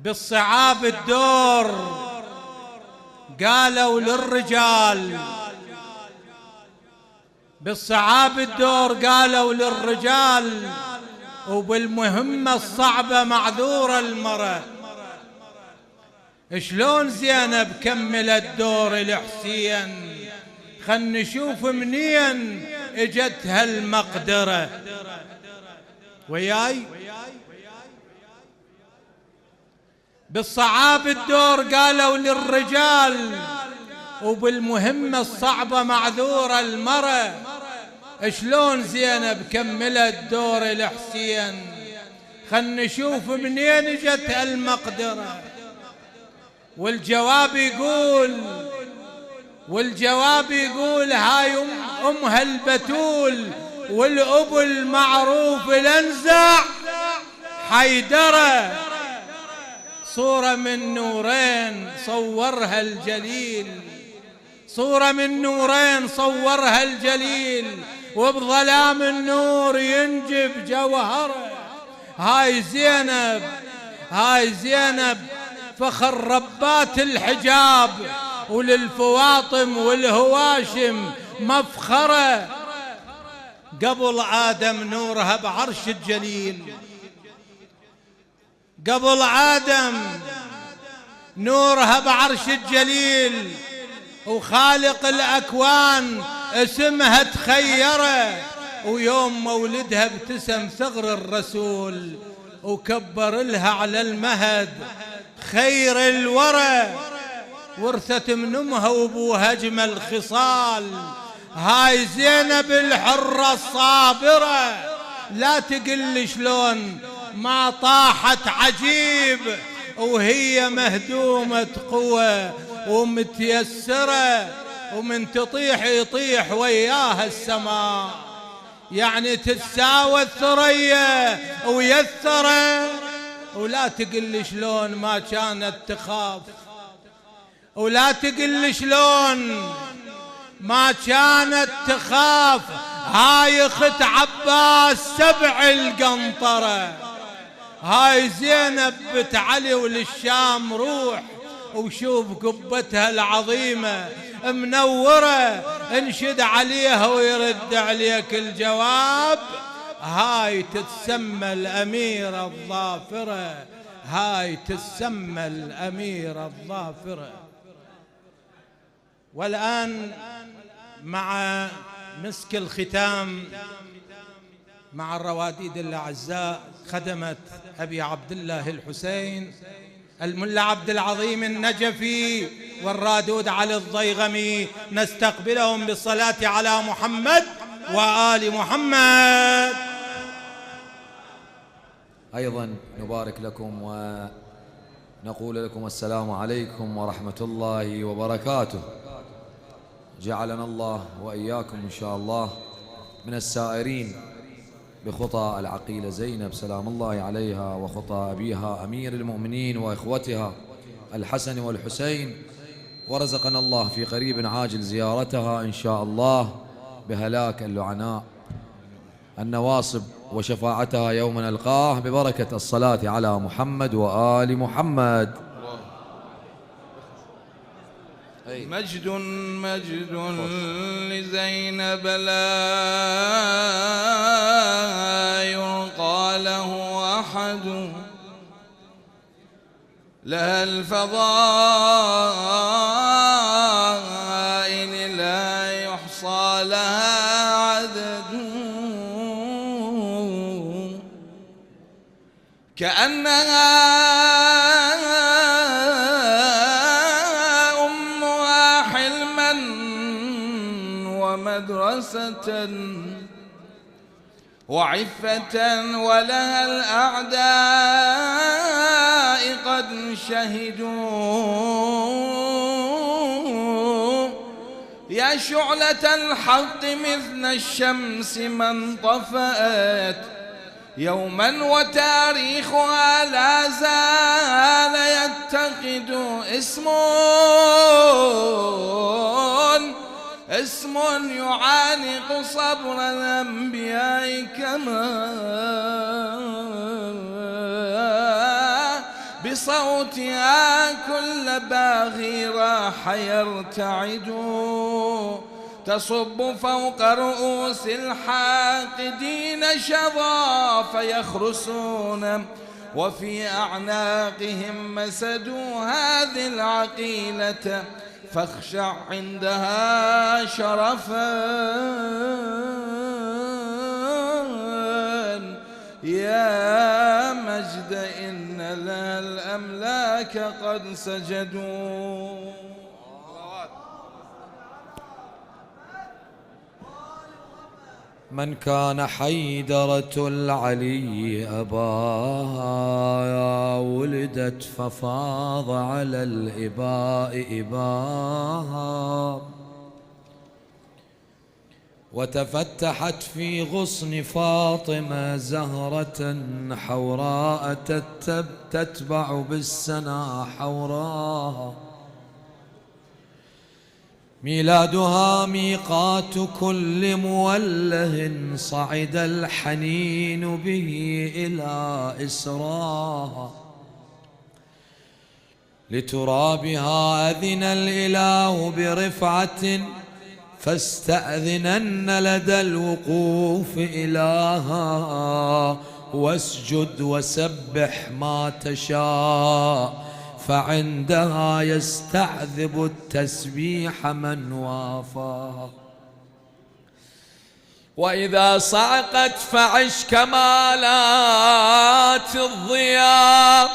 بالصعاب الدور قالوا للرجال، بالصعاب الدور قالوا للرجال، وبالمهمة الصعبة معذورة المرأة. شلون زينب كملت دور الحسين؟ خل نشوف منين اجت هالمقدرة. وياي بالصعاب الدور قالوا للرجال، وبالمهمة الصعبة معذورة المرأة. شلون زينب كملت دور الحسين؟ خل نشوف منين اجت هالمقدرة. والجواب يقول هاي أمها البتول، والأب المعروف الأنزع حيدرة. صورة من نورين صورها الجليل، صورة من نورين صورها الجليل، وبظلام النور ينجب جوهره. هاي زينب، هاي زينب فخر ربات الحجاب، وللفواطم والهواشم مفخرة. قبل آدم نورها بعرش الجليل، قبل آدم نورها بعرش الجليل، وخالق الأكوان اسمها تخيره. ويوم مولدها ابتسم ثغر الرسول، وكبر لها على المهد خير الورى. ورثت من امها وابوها اجمل خصال. هاي زينب الحرة الصابرة، لا تقل شلون ما طاحت عجيب، وهي مهدومة قوة ومتيسرة، ومن تطيح يطيح وياها السماء. يعني تتساوى الثريا ويثرة، ولا تقل شلون ما كانت تخاف، ولا تقل شلون ما كانت تخاف. هاي اخت عباس سبع القنطرة. هاي زينب بنت علي وللشام روح، وشوف قبتها العظيمة منورة. انشد عليها ويرد عليك الجواب. هاي تتسمى الأميرة الظافرة، هاي تتسمى الأميرة الظافرة. والآن مع مسك الختام مع الرواديد الأعزاء خدمة أبي عبد الله الحسين، الملا عبد العظيم النجفي والرادود علي الضيغمي، نستقبلهم بالصلاة على محمد وآل محمد. أيضا نبارك لكم ونقول لكم السلام عليكم ورحمة الله وبركاته. جعلنا الله وإياكم إن شاء الله من السائرين بخطى العقيلة زينب سلام الله عليها، وخطى أبيها أمير المؤمنين وإخوتها الحسن والحسين، ورزقنا الله في قريب عاجل زيارتها إن شاء الله بهلاك اللعناء النواصب، وشفاعتها يوم نلقاه ببركة الصلاة على محمد وآل محمد. مجد مجد لزينب لا يرقى له أحد، لها الفضائل لا يحصى لها عدد، كأنها أمها حلما ومدرسة وعفة، ولها الأعداء قد شهدوا. يا شعلة الحق مثل الشمس من طفأت يوما، وتاريخها لا زال يتقد. اسم يعانق صبر الأنبياء كما بصوتها كل باغي راح يرتعد، تصب فوق رؤوس الحاقدين شظا فيخرسون، وفي أعناقهم مسدوا هذه العقيلة، فاخشع عندها شرفا يا مجد إن لها الأملاك قد سجدوا. من كان حيدرة العلي أباها، ولدت ففاض على الإباء إباها، وتفتحت في غصن فاطمة زهرة حوراء تتبع بالسنا حوراها، ميلادها ميقات كل موله، صعد الحنين به إلى إسراها، لترابها أذن الإله برفعة، فاستأذنن لدى الوقوف إلها، واسجد وسبح ما تشاء، فعندها يستعذب التسبيح من وافاها. وإذا صعقت فعش كمالات الضياء،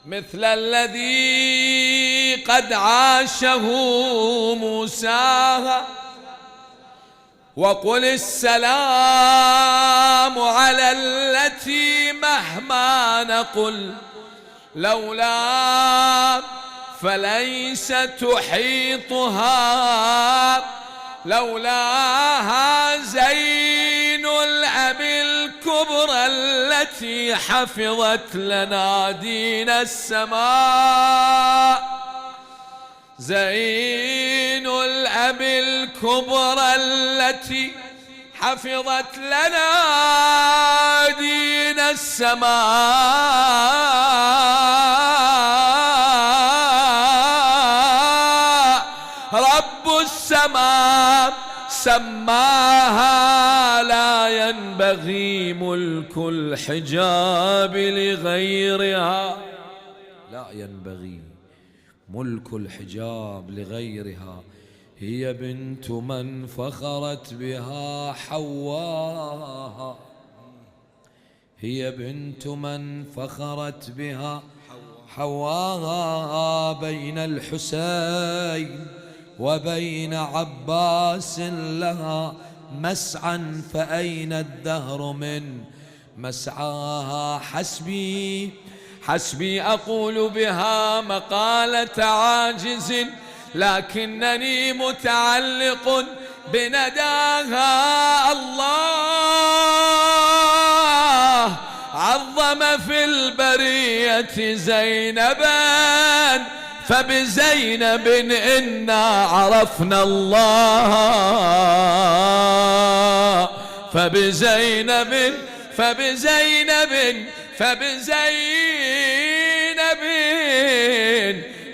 مثل الذي قد عاشه موساها، وقل السلام على التي مهما نقل لولا فليس تحيطها، لولاها زين الأب الكبرى التي حفظت لنا دين السماء، زين الأب الكبرى التي حفظت لنا دين السماء، رب السماء سماها، لا ينبغي ملك الحجاب لغيرها، لا ينبغي ملك الحجاب لغيرها، هي بنت من فخرت بها حواها، هي بنت من فخرت بها حواها، بين الحسين وبين عباس لها مسعى، فأين الدهر من مسعاها، حسبي أقول بها مقالة عاجز، لكنني متعلق بنداها، الله عظم في البرية زينبا، فبزينب إنا عرفنا الله، فبزينب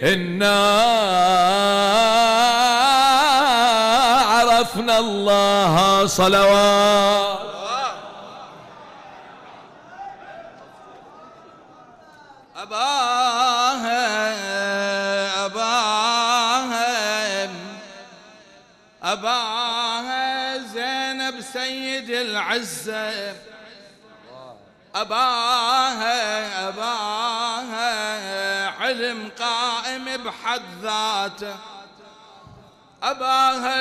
إنا عرفنا الله. صلوات أباها زينب سيد العزة، أباها علم قائم بحد ذاته، أباها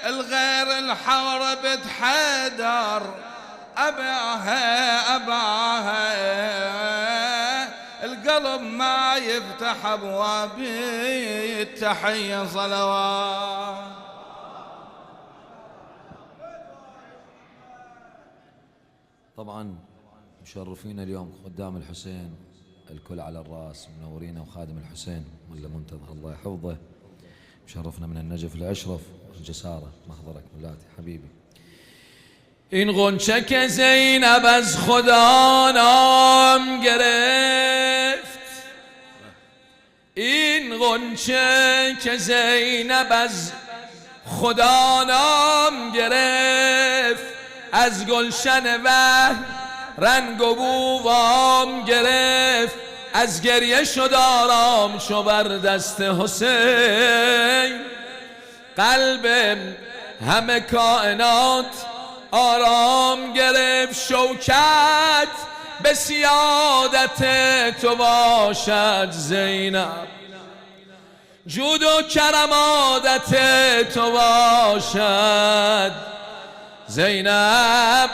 الغير الحور بتحدر، أباها القلب ما يفتح أبواب التحية. صلوات طبعا مشرفين اليوم خدام الحسين، الكل على الراس، منورين، وخادم الحسين ولا منتظر الله يحفظه، شرفنا من النجف لأشرف جسارة محضرك مولاتي حبيبي. این غنچه که زینب از خدا نام گرفت، این غنچه که زینب از خدا نام گرفت، از گلشن وحی رنگ و بو وام گرفت، از گریه شد آرام شو بر دست حسین، قلب همه کائنات آرام گرفت، شوکت به سیادت تو باشد زینب، جود و کرم عادت تو باشد زینب.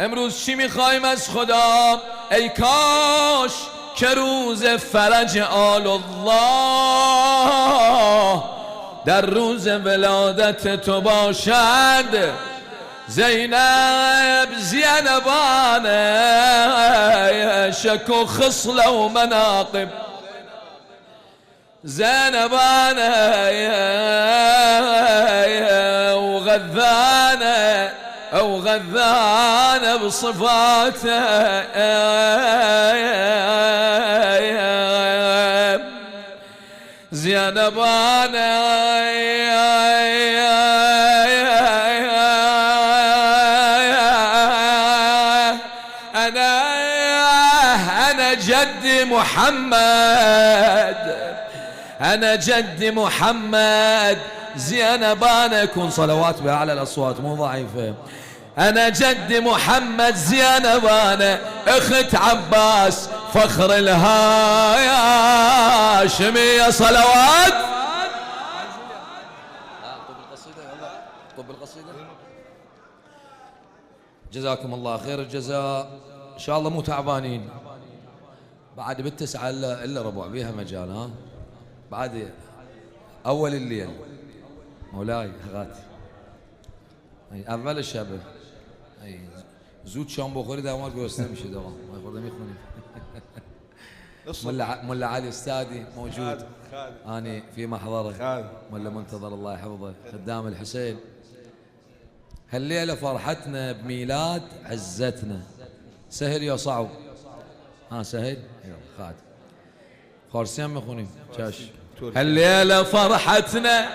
امروز چی میخوایم از خدا؟ ای کاش که روز فرج آل الله در روز ولادت تو باشد زینب. زینبان شک و خصله و مناقب، زینبان و غذانه او غذانه بصفاته، زينبان أنا جد محمد، أنا جد محمد. زينبان كن صلوات بأعلى الأصوات مو ضعيفة. أنا جد محمد زينبان أخت عباس فخر الهاشمية صلوات. طب القصيدة جزاكم الله خير الجزاء. إن شاء الله مو تعبانين بعد بالتسعة إلا ربع بيها مجال. ها بعد أول الليل مولاي غاتي اول شبه زود شام بخوری دماغ گرسنه میشه دوام ما خوردم میخونیم. ملا علي استادي موجود اني في محضره، ملا منتظر الله يحفظه خدام الحسين. هالليله فرحتنا بميلاد عزتنا. سهل يا صعب؟ ها سهل خاد فارسيان میخونیم چاش. هالليله فرحتنا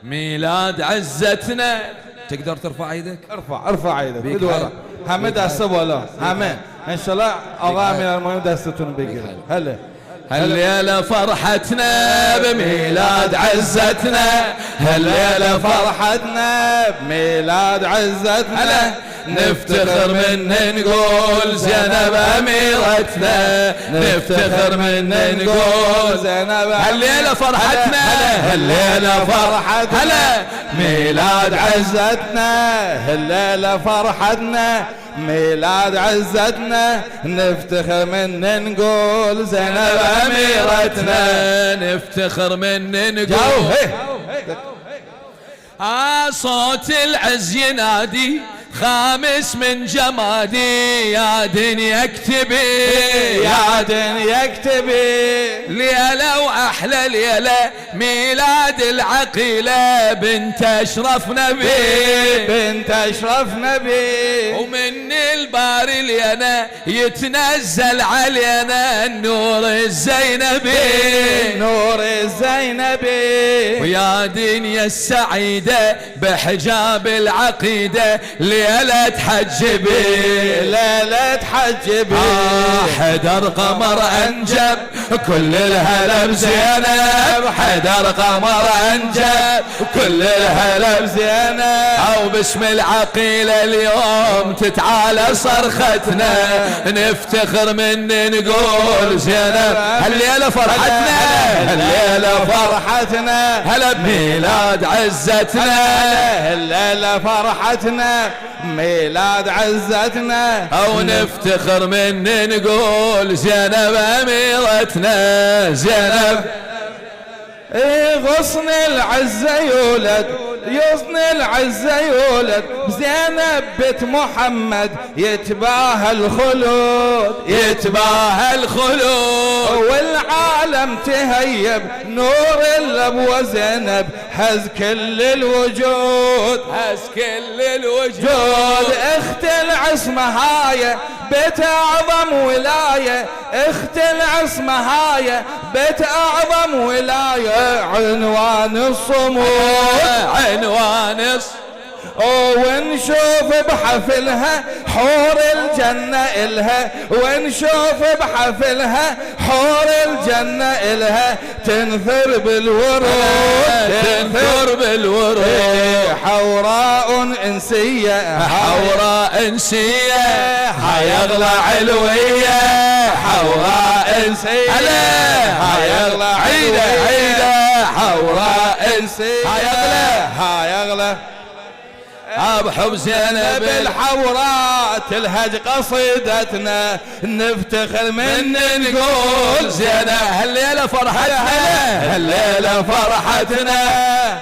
ميلاد عزتنا. تقدر ترفع ايدك؟ ارفع ايدك بدورة همه دسته بالا همه ان شاء الله. آقا امیرالمومنین دستتون بگیره. هله هالليلة فرحتنا بميلاد عزتنا، هالليلة فرحتنا بميلاد عزتنا، نفتخر من نقول زينب أميرتنا، نفتخر من نقول زينب. هالليلة فرحتنا، هالليلة فرحتنا ميلاد عزتنا، هالليلة فرحتنا ميلاد عزتنا، نفتخر من نقول زينب أميرتنا، نفتخر من نقول. صوت العز ينادي خامس من جمادي، يا دنيا اكتبي يا دنيا اكتبي، ليلة واحلى ليلة ميلاد العقيلة بنت اشرف نبي، بنت اشرف نبي. ومن الباري لينا يتنزل علينا النور الزينبي، نور الزينبي. ويا دنيا السعيدة بحجاب العقيدة ليلة تحجبي، ليلة تحجبي. حدر قمر انجب كل الهلا بزينب، حدر قمر انجب كل الهلا بزينب. او باسم العقيلة اليوم تتعالى صرختنا، نفتخر من نقول زينب. هالليلة فرحتنا، هالليلة فرحتنا، هلا بميلاد عزتنا، هالليلة فرحتنا ميلاد عزتنا. او نفتخر من نقول زينب اميرتنا، زينب غصن العزة يولد يصن العزة يولد زينب بنت محمد يتباهى الخلود يتباهى الخلود والعالم تهيب نور الابو زينب هز كل الوجود هز كل الوجود جود اخت العصمة هاي بيت اعظم ولاية اخت العصمة هاي بيت اعظم ولاية عنوان الصمود عنوان ونشوف بحفلها حور الجنة إلها ونشوف بحفلها حور الجنة إلها تنثر بالورود تنثر بالورود حوراء إنسية حوراء إنسية حيغلى علوية حوراء إنسية حيغلى عيدة عيدة حوراء إنسية حيغلى بحب زينب الحوراء تلهج قصيدتنا نفتخر من نقول زينب هالليلة فرحتنا هالليلة فرحتنا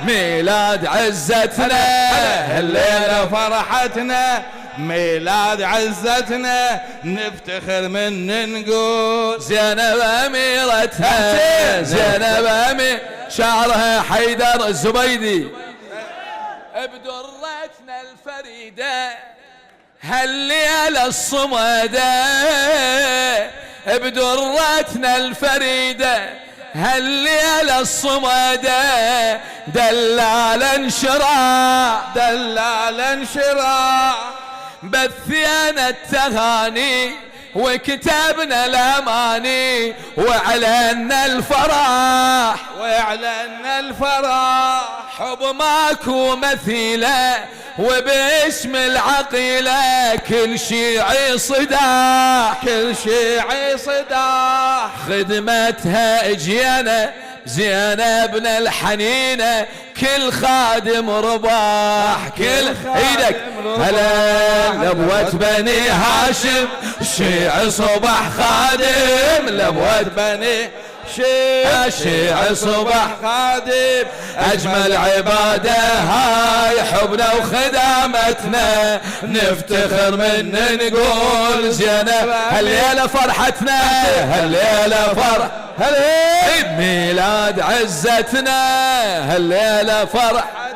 ميلاد عزتنا هالليلة فرحتنا ميلاد عزتنا نفتخر من نقول زينب أميرتها زينب أمير شعرها حيدر الزبيدي بدرتنا الفريدة هالليلة الصمدة بدرتنا الفريدة هالليلة الصمدة دلال انشراع دلال انشراع بثينا التهاني وكتبنا الاماني واعلنا الفرح واعلنا الفرح حب ماكو مثيله وباسم العقيله كل شيعي صداح كل شيعي صداح خدمتها اجينا زينبنا الحنينه كل خادم رباح كل ايدك هلا لبوة بني هاشم شيع صبح خادم لبوة بني شيع صبح خادم اجمل عباده هاي حبنا وخدامتنا نفتخر من نقول زينب هالليله فرحتنا هالليله فرح ميلاد عزتنا هالليله فرحتنا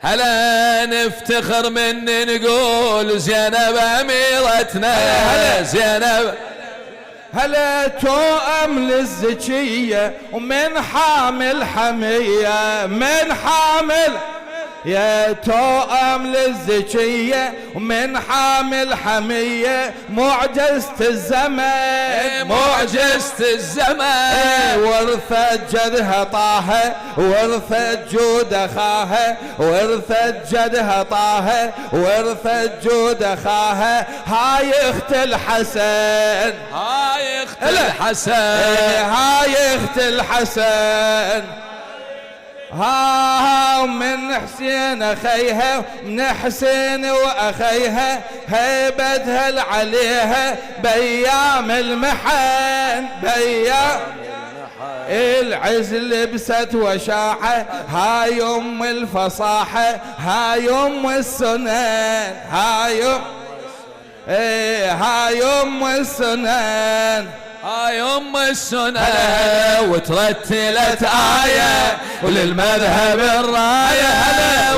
هلا نفتخر من نقول زينب اميرتنا زينب هلا توأم للزكية ومن حامل حمية من حامل يا توأم للزكية ومن حامل حمية معجزة الزمن معجزة الزمن ورثت جدها طه ورثت جود اخاها ورثت جدها طه ورثت جود اخاها هاي اخت الحسن هاي اخت الحسن هاي اخت الحسن ها من حسين اخيها من حسين واخيها هيبتها عليها بايام المحن بايام العز لبست وشاحه هاي ام الفصاحه هاي ام السنن هاي ام السنن هاي ام السنة وترتلت آية وللمذهب الراية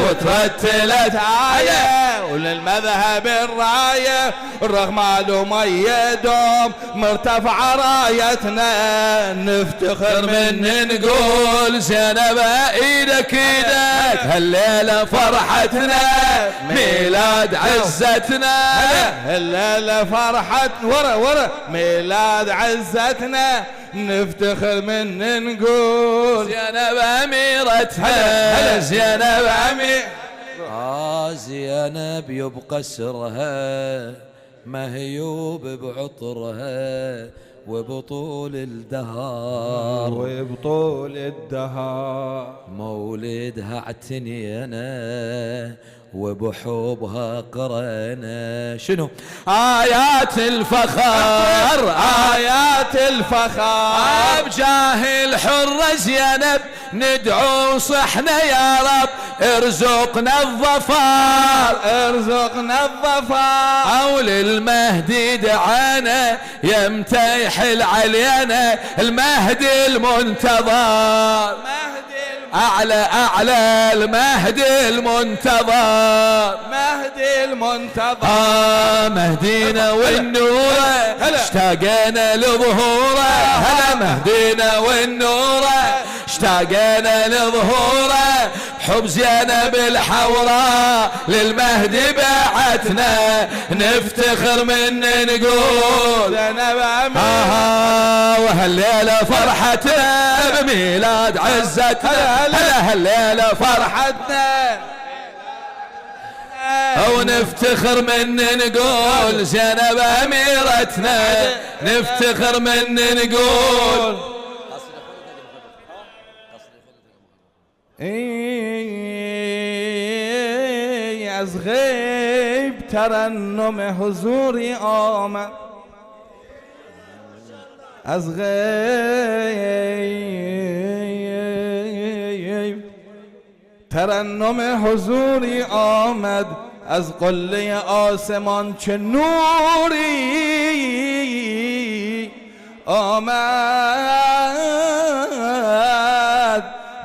وترتلت آية وللمذهب الراية رغم معلومة دوم مرتفع رايتنا نفتخر من نقول زينب ايدك ايدك هالليلة فرحتنا ميلاد عزتنا هالليلة فرحتنا ورا ميلاد عزتنا نفتخر من نقول زينب اميرتها زينب امير زينب يبقى سرها مهيوب بعطرها وبطول الدهر وبطول الدهر مولدها اعتنينا وبحوبها قرينا. شنو؟ آيات الفخر آيات الفخر بجاه الحرة زينب ندعو صحنا يا رب ارزقنا الظفر ارزقنا الظفر. او للمهدي دعانا يمتيحل علينا المهدي المنتظر. اعلى اعلى المهدي المنتظر. مهدي المنتظر. مهدينا والنوره اشتاقنا لظهوره. هلا مهدينا والنوره اشتاقنا لظهوره. حب زينب الحوراء للمهدي بعتنا نفتخر من نقول زينب وهالليلة فرحتنا بميلاد عزتنا. هلا هالليلة فرحتنا ونفتخر من نقول زينب أميرتنا. نفتخر من نقول از غیب ترنم حضوری آمد. از غیب ترنم حضوری آمد. از قله آسمان چه نوری آمد.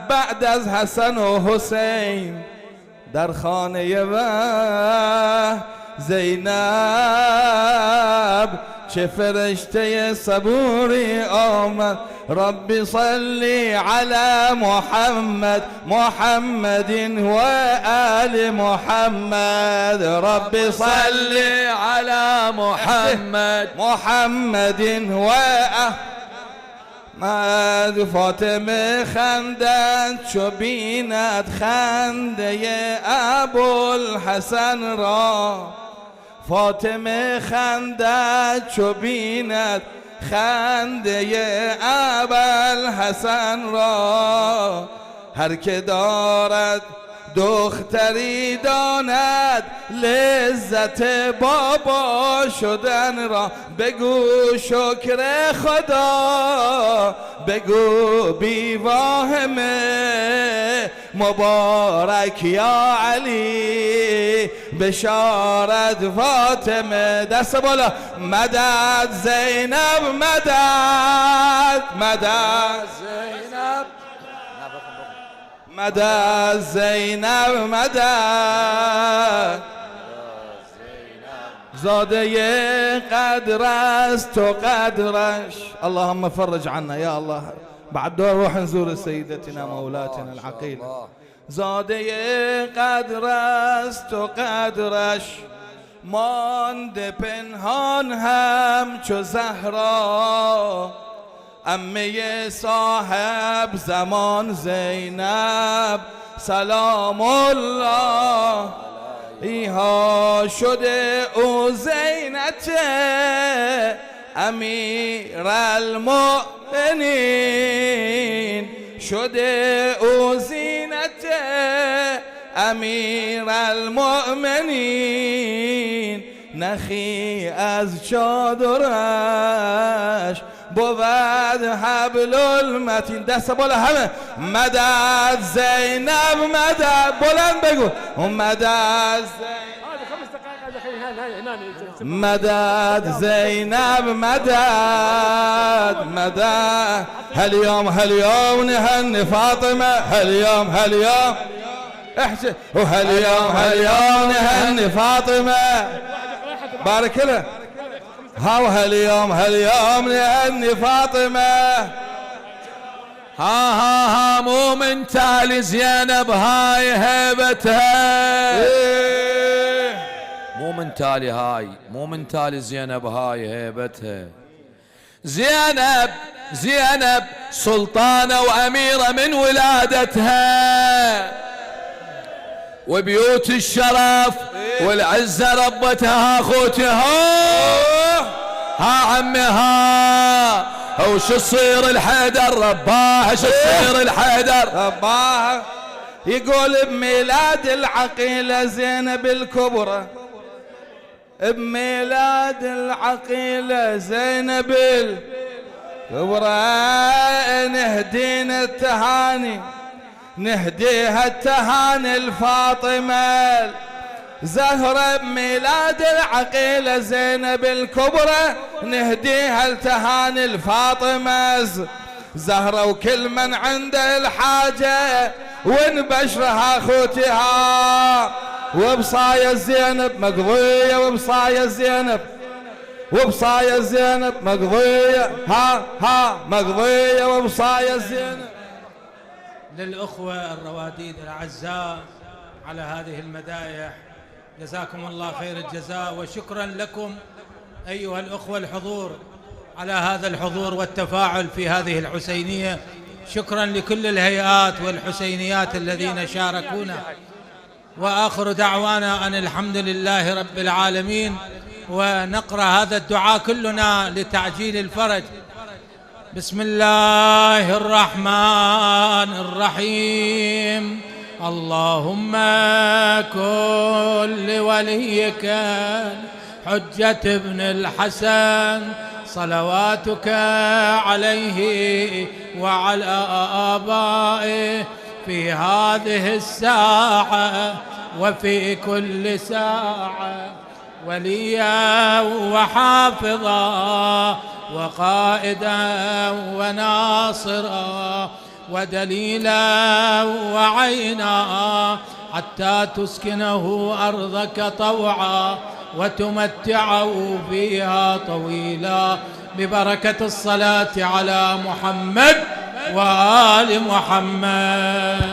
بعد از حسن و حسین در خانه زینب چه فرشته صبوری آمد. رب صلی علی محمد محمد و آل محمد. رب صلی على محمد محمد و محمد. فاطمه خندد چو بیند خنده ابوالحسن را. فاطمه خندد چو بیند خنده ابوالحسن را. هر که دارد دختری داند لذت بابا شدن را. بگو شکر خدا بگو بی واهمه مبارک یا علی بشارت فاطمه. دست بالا. مدد زینب مدد مدد زینب مدد زینب مدد. زاده قدر است و قدرش. اللهم فرج عنا يا الله. بعد دور روح نزور سيدتنا مولاتنا العقيل. زاده قدر است و قدرش مانده پنهان هم چو زهرا. عمه صاحب زمان زینب سلام الله ایها شده او زینت امیر المؤمنین. شده او زینت امیر المؤمنین. نخی از چادرش بود حبل المتین. دست بالا همه. مدد زینب مدد. بلند بگو مدد مدد زینب مدد مدد. هاليوم هاليوم نهني فاطمة. هاليوم هاليوم احسن. وهاليوم هاليوم نهني فاطمة. بارك له. وهاليوم هاليوم نهني فاطمة. ها مو من تالي زينب هاي هيبتها. مو من تالي هاي مو من تالي زينب هاي هيبتها. زينب زينب سلطانة وأميرة من ولادتها. وبيوت الشرف والعزة ربتها أخوتها. ها عمي ها وش تصير الحيدر رباه شو تصير الحيدر رباه يقول بميلاد العقيلة زينب الكبرى بميلاد العقيلة زينب الكبرى نهدينا التهاني نهديها التهاني الفاطمة زهرة بميلاد العقيلة زينب الكبرى نهديها التهاني الفاطمة زهرة وكل من عنده الحاجة ونبشرها اخوتها وبصايا زينب مقضية وبصايا زينب وبصايا زينب مقضية ها مقضية وبصايا زينب. للأخوة الرواديد الأعزاء على هذه المدايح جزاكم الله خير الجزاء، وشكرا لكم أيها الأخوة الحضور على هذا الحضور والتفاعل في هذه الحسينية. شكرا لكل الهيئات والحسينيات الذين شاركونا، وآخر دعوانا أن الحمد لله رب العالمين. ونقرأ هذا الدعاء كلنا لتعجيل الفرج. بسم الله الرحمن الرحيم. اللهم كن لوليك حجة ابن الحسن صلواتك عليه وعلى آبائه في هذه الساعة وفي كل ساعة وليا وحافظا وقائدا وناصرا ودليلا وعينا حتى تسكنه أرضك طوعا وتمتعه فيها طويلا ببركة الصلاة على محمد وآل محمد.